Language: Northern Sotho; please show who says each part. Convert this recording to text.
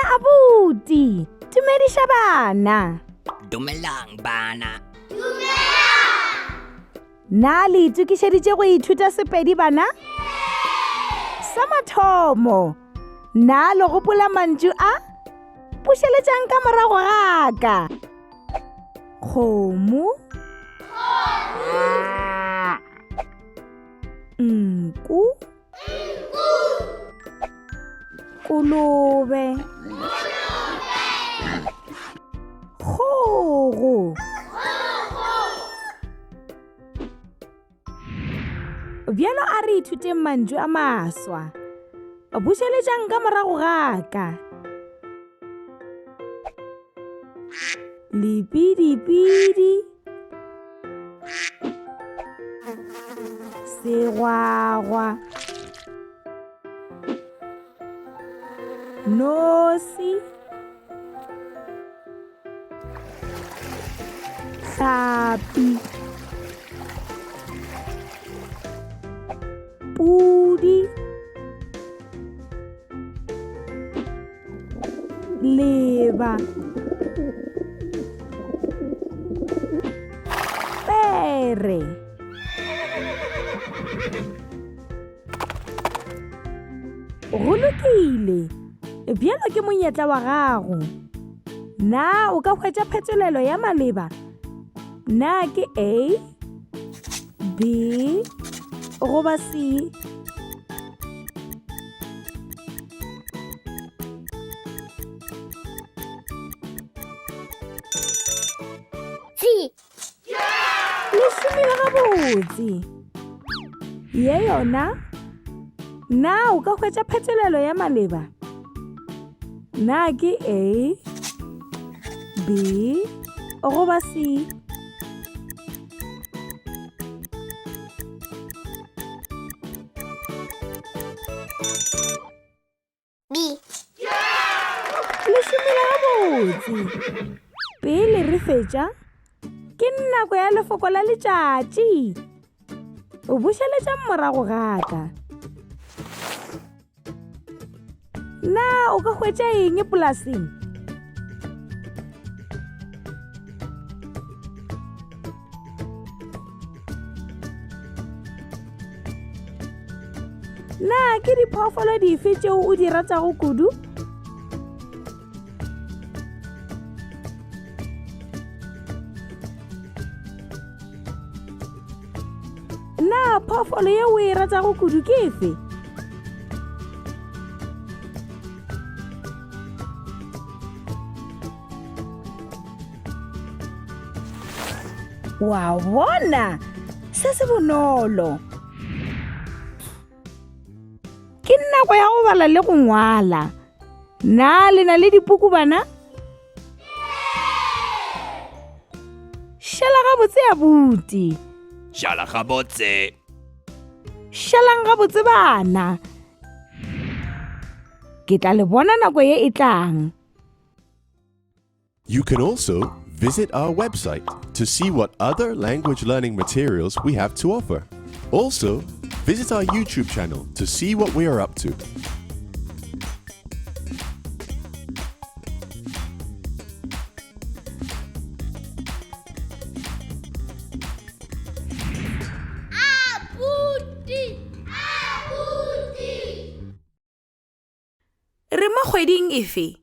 Speaker 1: Abuti, dumediša bana.
Speaker 2: Dumelang bana.
Speaker 1: Na le itokišeditše go ithuta Sepedi bana? Sa mathomo, na le gopola mantšu a? Bušeletšang ka morago ga ka. Kgomo. Nku. Kolobe. Kgogo. Bjalo a re ithuteng mantšu a maswa. Bušeletšang ka morago ga ka. Lepidipidi. Segwagwa. Nosi. Hlapi. Pudi. Leba. Pere. Go lokile. Bjalo ke monyetla wa gago. Na o ka hwetša phetolelo ya maleba? Na ke A, B goba C?
Speaker 3: C.
Speaker 1: Le šomile gabotse. Ye yona? Na o ka hwetša phetolelo ya maleba? Na ke A, B goba C?
Speaker 3: B.
Speaker 1: Le šomile gabotse. Pele re fetša, ke nako ya lefoko la letšatši. O bušeletša morago ga ka. Na o ka hwetša eng polaseng? Na ke diphoofolo dife tšeo o di ratago kudu? Na phoofolo ye o e ratago kudu ke efe? Wa bona, se se bonolo. Ke nako ya go bala le go ngwala. Na le na le dipuku bana? Šala gabotse abuti.
Speaker 2: Šala gabotse.
Speaker 1: Šalang gabotse bana. Ke tla le bona nako ye e tlang.
Speaker 4: You can also visit our website to see what other language learning materials we have to offer. Also, visit our YouTube channel to see what we are up to.
Speaker 1: Re mo kgweding efe?